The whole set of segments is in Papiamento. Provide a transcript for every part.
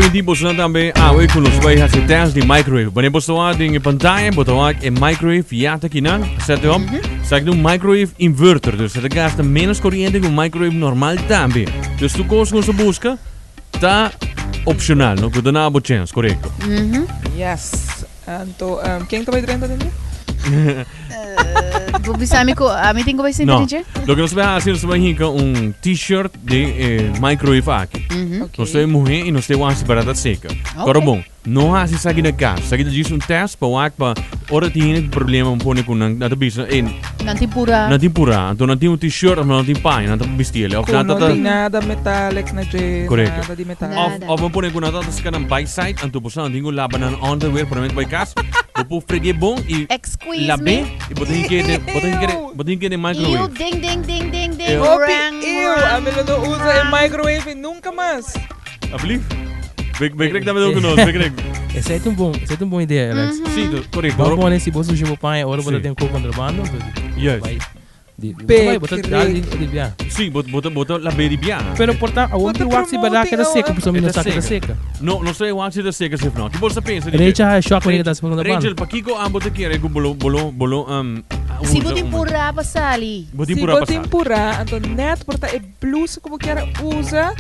primintí bosonan tambe awe ku nos bai hasi test di microwave. Wanneer boso wak den e pantaya, bo ta wak e microwave ya ta kinan, set op. Esaki ta un microwave inverter, dus e ta gasta menos koriente ku un microwave normal tambe. Dus tur kos ku nos ta buska ta optional, no? Ku ta na bo chens, korekto. Yes. Anto, ken ta bai drenta den dje? Bo bisa mi ku ami tin ku bai sinta No. den dje? Loke nos bai hasi, nos bai hinka un t-shirt den e microwave aki. Ok. Nos ta e muhé i nos ta e wasi barata seka. Ok. Kòrda bon, no hasi esaki na kas. Esaki ta djis un test pa wak pa ora tin hende ku problema bo pone ku nan nan ta bisa ey Nan tin pura. nan tin purá. Anto nan tin un t-shirt òf nan tin paña nan ta bisti el. Òf Ku nan ta no ta tin nada metallic na dje, Korekto. nada di metal. Òf Nada. òf bo pone ku nan ta ta saka nan byside anto bo sa nan tin ku laba nan underwear promé bai kas. Bo por freg'é bon i Excuse lab'é me. i bo ta hinka den bo ta hinka den bo ta hinka den Ew, microwave. ding ding ding ding ding. Ew. Hopi Rang, ew, rang, ami lo no usa e rang. microwave nunca mas. Alsjeblieft. Big Big Rick tambe ook nos, Big Rick. Esei ta un bon, esei ta un bon idea, Alex. Sí, correcto. Bo pone si bo sushi bo paña ora bo ta Sí. den ko kontrabando, entonces Juist. bai di bo ta Big bai, bo ta dal di Rick. di bia. Sí, bo bo bo ta la beri bia. Pero por ta awor Bo ta mi wak si berdad keda promoting seco, pasobra mi E no ta sa keda seca. seca. No, no sé wak si ta seca si of no. Ki bo sa pensa di Rachel ha shock wanneer ta seco kontrabando. Rachel, pakiko abo ta kere ku bolo bolo bolo um Si bo usa tin un- purá pa sali. Bo tin Si purá bo pa tin sali. purá, anto net por ta e Blusa ku bo kier a usa,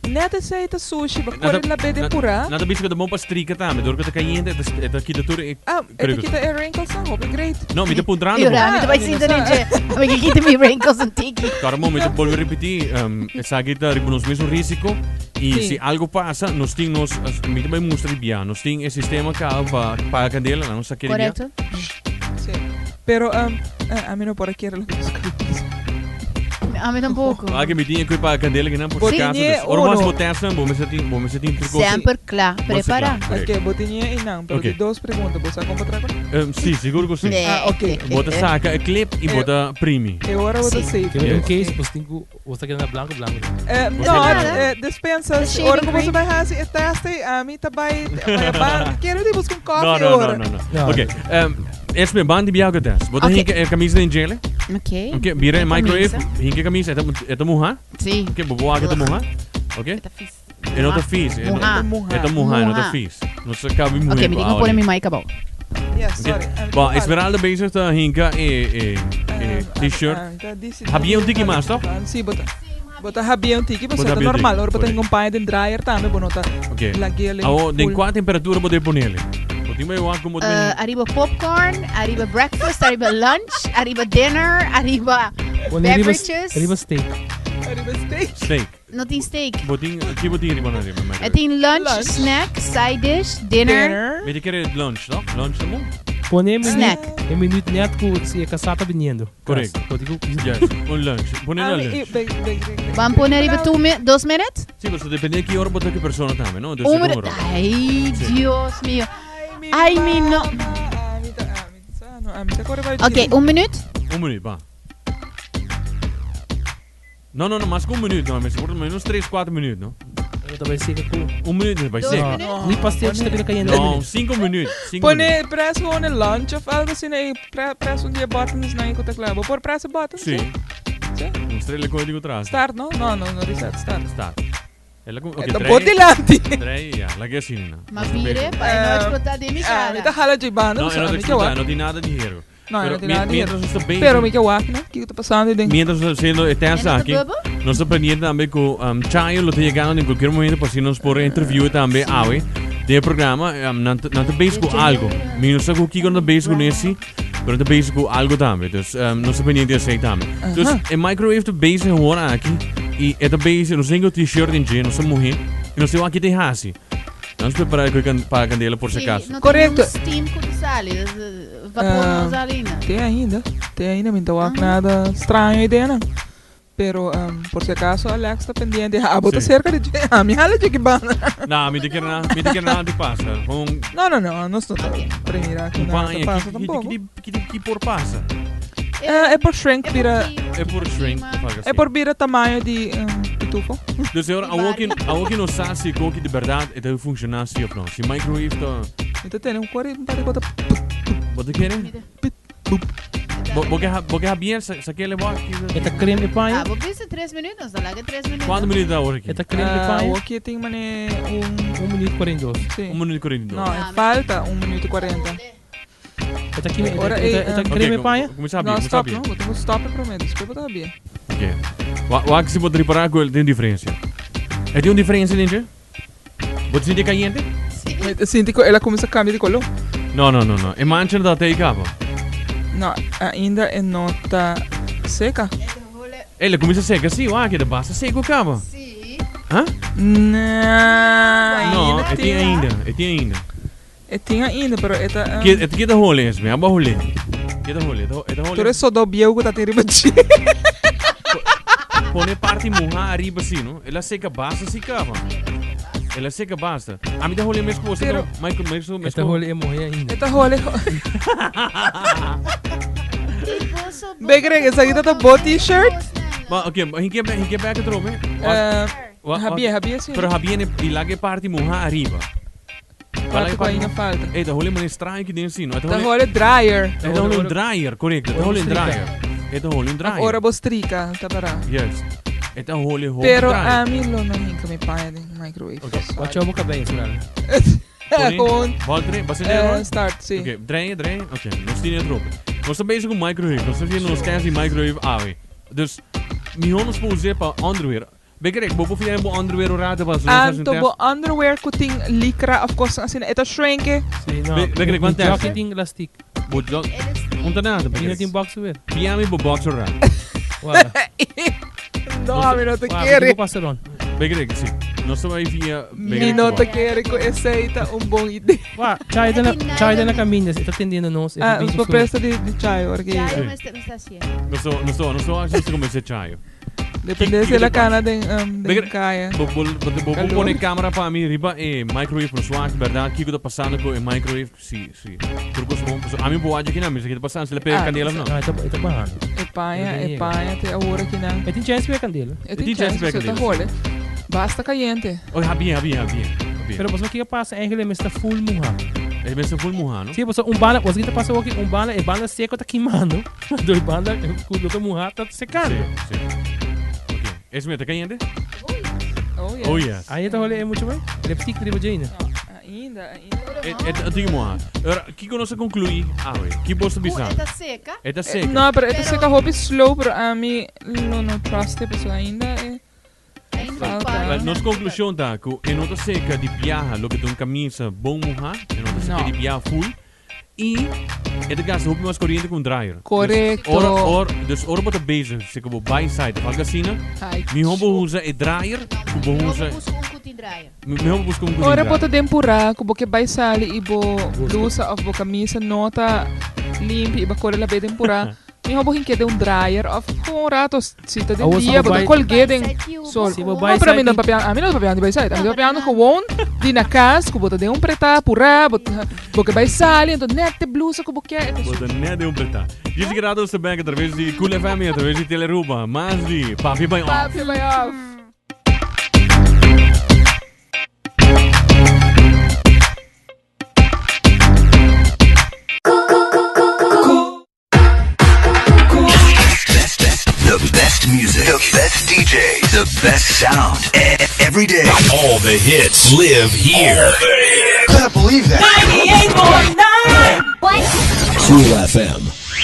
net esei ta sushi, bo kore lab'é den purá. Nan ta bisa ku ta bon pa strika tambe, dor ku ta kayente e ta kita tur e. Ah, e ta kita e wrinkles nan? Hopi great. No, mi ta puntrando bo. Yora, mi ta bai sinta den dje. Mi ke kita mi wrinkles un tiki. Kòrda mo, mi ta bolbe ripití, esaki ta riba nos mesun risiko i si algo pasa, nos tin nos, mi ta bai mustra di bia, nos tin e sistema kaba pa paga kandela, nan nos sa kere bia. Korekto. Sí. Pero ami no por a kere loke nos a bisa. Ami tampoco. Ah, que mi tin equip pa candela que nan por Bo si acaso. tiene Dus, ora mas uno. bo testan, bo mester tin, bo mester tin tur cos. Semper kla, Bo mester prepara. kla, correcto. Ok, bo tiene e nan, pero Ok. di dos pregunta, bo sa con bo traha con? Ehm, sí, sigur cu sí. Nee. Ah, ok. Bo ta saca e clip y bo Eh. ta primi. E ora bo ta Sí. safe. Ke un Yes. case, bos tin ku bos ta keda na blanco blanco. Eh, Bo no, sa- eh, despensa, The shaving ora ku bo cream. bai hasi e test ei, ami ta bai, bai ban, kere di busca un No, koffie no, no, ora. no, no. No. Ok, ehm, Esme, ban di biaha ku test. Bo ta Ok. hinka e camisa den jele? Ok. Ok, bira e microwave, Camisa. hinka e camisa, e ta, e ta muha? Sí. Ok, bo bo wak e ta muha? Ok? E ta fis. E no ta fis. E no, Muha. Muha. e ta muha, e no ta Muha. fis. No sa kabi muhe Ok, mi tin ku pone mi mic abou. Yeah, sorry. Ami Bon, ta Esmeralda bezig ta hinka e, e, e t-shirt. Habia un tiki mas, toch? Sí, bo ta. Bo ta habia un tiki, Bo pasobra ta ta habia un normal. tiki, Ora bo ta correcto. hinka un paña den dryer tambe, bo no ta Ok. lag'é Awo, den full. kua temperatura bo debe ponele? Bo tin bai wak con bo ta Eh, ariba popcorn, ariba breakfast, ariba lunch, ariba dinner, ariba Pone riba, beverages. riba steak. Ariba steak. Steak. No tin steak. Bo tin, ki bo tin riba na riba? E tin lunch, Lunch. snack, side dish, dinner. Dinner. Mi te kere lunch, toch? Lunch ta bon? Pone e minuut, Snack. e minuut net ku si e kasá ta biniendo. Correcto. Bo tin ku Yes, un lunch. Pone na Ami, lunch. i- be- be- be- Ban pone riba two mi dos minute? Sí, pero depende de ki ora bo ta ki persona tambe, no? Dus Un un minuut. ora. Ay, Sí. Dios mío. Ay, mi Ay, mi no. mama. Ami ta, ami ta, no, ami ta kore bai Ok, un minuut? Un minuut, ba. No, no, no, mas ku un minuut, no. Mester por menos tres, kuater minuut, no? Bo ta bai seka ku. Un minuut no bai Dos seka. minuut? Ni pasteltje ta bira kayente. No, sinku minuut. Sinku minuut. Pone press gewoon een lunch of algo asina y pre press un di e buttons nan y cu ta cla. Bo por press e buttons? Sí. Sí? Un strela con digo tras. Start, no? No, no, no reset, start. Start. Ela com, E okay, ta drei. bo dilanti. Drei, ja, laga asina, no. Ma vire, pa e no explota den mi Ah, mi cara. ta hala dje banda, No, so e no ta ami ke explota, wak. no tin nada di hero. No, Pero no tin nada di mientras hero. nos ta bezig- Pero mi ke wak, no? Kiko ta pasando den. Mientras nos ta haciendo e test En no ta aki, bubble? nos ta pendiente tambe cu Chayo lo ta llegando en cualquier momento pa asina nos por interview tambe awe den e programa. Nan ta, nan ta bezig cu algo. Mi no sa cu kiko nan ta bezig cu nesi, pero nan ta bezig cu algo tambe. Dus nos ta pendiente esey tambe. Dus e microwave ta bezig awor aki y e ta bezig, nos tin cu t-shirt den dje, nos ta muhe y nos tin wak ki ta haci. Nos prepara cu e pa candela por si Sí, acaso. no tin Correcto. un steam cu ta sali, dus, vapor no sali ainda. Te ainda, te ainda mi no ta wak nada straño ei den nan. Pero por si acaso Alex ta pendiente, abo ta Sí. cerca di dje, ami hala dje ki banda. No, mi ta kere na, mi ta kere nada di pasa. Gewoon No, no, no, nos no ta Ok. premira ku un nada paña. ta pasa Ki, ki, tampoco. ki, ki, ki, ki por pasa? Eh, e por shrink E por bira, kima, E por shrink, kima. of algo e así. por bira tamaño di pitufo. Dus ahora, Di awor ki, Barbie. awor ki nos sa si koki di berdad e ta funciona si of no. Si microwave ta... Mi ta tene un cueri un par di cota Bo ta kere? Mi ta- pit, boep. E ta. Bo ke Javier sa kele bo? E ta creme e paña? Ah, bo bisa 3 minuut, nos ta laga 3 minuut. Cuanto minuut ta awor aki? E ta creme e paña? Awor ki tin mane un... 1 minuut 42. Si. 1 minuut 42. No, e falta 1 minuut 40. E ta kime, e ta creme e paña? Kuminsá No, bia, kuminsá stop, bia. no. Bo tin ku stop e promé, despues bo ta bia. Ok. Wak si bo ta ripará ku el tin un diferensia. E tin un diferensia den dje? Bo ta sinti e kayente? Si. Mi ta sinti ku el a kuminsá kambia di koló. No, no, no, no. E mancha no ta tei kaba. No, ainda e no ta seka. El a kuminsá seka si, wak, e ta basta seku kaba. Si. Ha? No, No, e tin ainda, e tin ainda. E tin ainda, pero e ta... Ke, e ta hole es, me aba hole. Ke ta hole, e ta hole. Tur e sodó bieu ku ta tin riba dje. Pone parti muhá ariba si, no? El a seka basta si kaba. El a seka basta. Ami ta hole mes ku boso, Pero- no? Michael, mes ku, E mes ta ku. hole e muhé ainda. E ta hole. Begreg, esaki ta ta bo t-shirt? Ma, ok, hinke, hinke bek atrobe. Habie, habie si. Pero habie ne, i laga e parti muhá ariba. Parti ku ainda falta. Ey, ta hole mane straño ki den si, no? Ta hole dryer. E ta hole un dryer, korekto. Ta hole un dryer. E ta hole un dryer. Ora bo strika, ta para. Yes. E ta hole hopi Pero dryer. ami lo no hinka mi paña den microwave. Ok. Watch out bo cabello, Fernando. Gewoon. Bal train, basta den hoor? Start, si. Ok, draai, draai. Ok, nos tin het erop. Nos ta bezig ku microwave. Nos ta haciendo nos kennis di microwave awe. Dus, mihó nos por us'é pa underwear. Bekerek, bo por fia bo underwear un rato pa Anto bo underwear ku tin licra of kosnan asina e ta shrinke? Si, no. Bekerek, Mi wan test. jockey tin elastic. Bo jo Un ta nada, Mi no Bekerek. tin boxer. Fia mi bo boxer rato. Wala. No, mi no ta Wala, mi kere. tin ku pasa rond. Bekerek, si. Nos ta bai fia Mi Bekerek no su ta box. kere ku esei ta un bon idea. Wa, Chai ta na, Chai ta na kaminda, e ta tendiendo nos. E ta Ah, bin nos su por su. presta di di Chai ora ke Chayo yega. me está haciendo. Nos ta, nos ta, nos ta wak si nos ta kombensé Chayo. Depende si la cana den um, den kaya. Bo bo bo bo pone camera pa mi riba e microwave por swak berdad kiko ta pasando ku e microwave si si tur kos bon paso ami bo wak kina mi sa kita pasando si la pega candela of no. Ah, e ta bahando. E paña e paña te awor aki nan. E tin chance pega candela. E tin chance pega candela. Ta hole. Basta cayente. Oh, ha bien, ha bien, ha bien. Pero paso kiko pasa eigenlijk mester full muha. E mester full muha, no? Si, paso un banda, paso kita pasa aki un banda, e banda seco ta kimando. Dor banda ku lo ta muhá ta sekando. Sí, sí. Ok. Es mi ta cayente? Oh yes. Oh yes. Ainda ta hole e mucho mai? Lipstick riba dje ainda. No, ainda, ainda. E, e, e tin muhá. Ora, kiko nos a concluí awe? Ki bo ta bisa? E ta seka. E ta seka. No, pero e ta seka hopi slow, pero ami lo no trust e pasobra ainda e falta. Nos conclusion ta ku e no ta seka di biaha loke ta un camisa bon muhá, e no ta seka di biaha full. I e ta gasta hopi mas koriente ku un dryer. Korekto. Dus ora, ora, dus ora bo ta bezig, si ku bo bai site of algo asina, mihó bo usa e dryer ku bo usa. Mihó bo buska un ku tin dryer. Mihó bo buska un ku tin Ora bo dryer. ta den purá ku bo ke bai sali i bo blusa of bo kamisa no ta limpi i bo a kore lab'é den purá, mihó bo hink'é den un dryer of gewoon un rato Si ta den Awo si dia, bo bo ta bai- colgué den sol. Si bo No, bai pero ami no site- papia, ami no ta papiando di bai site. Ami ta papiando gewoon di na cas cu bo ta den un pretá, purá, bo ta, bo ke bai sali, enton net e blusa cu bo ke, e ta Bo su. ta net den un pretá. Djis grado nos ta bek a traves di Cool FM y a traves di Telearuba. Mas di Papia Bai Off. Papia bai off. The best music, the best DJ, the best sound. Every day. All the hits live here. Gotta believe that. 98.9. Cool FM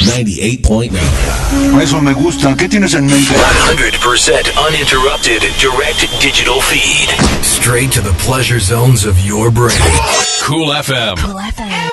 98.9. Eso me gusta. ¿Qué tienes en mente? 100% uninterrupted direct digital feed. Straight to the pleasure zones of your brain. Cool FM. Cool FM.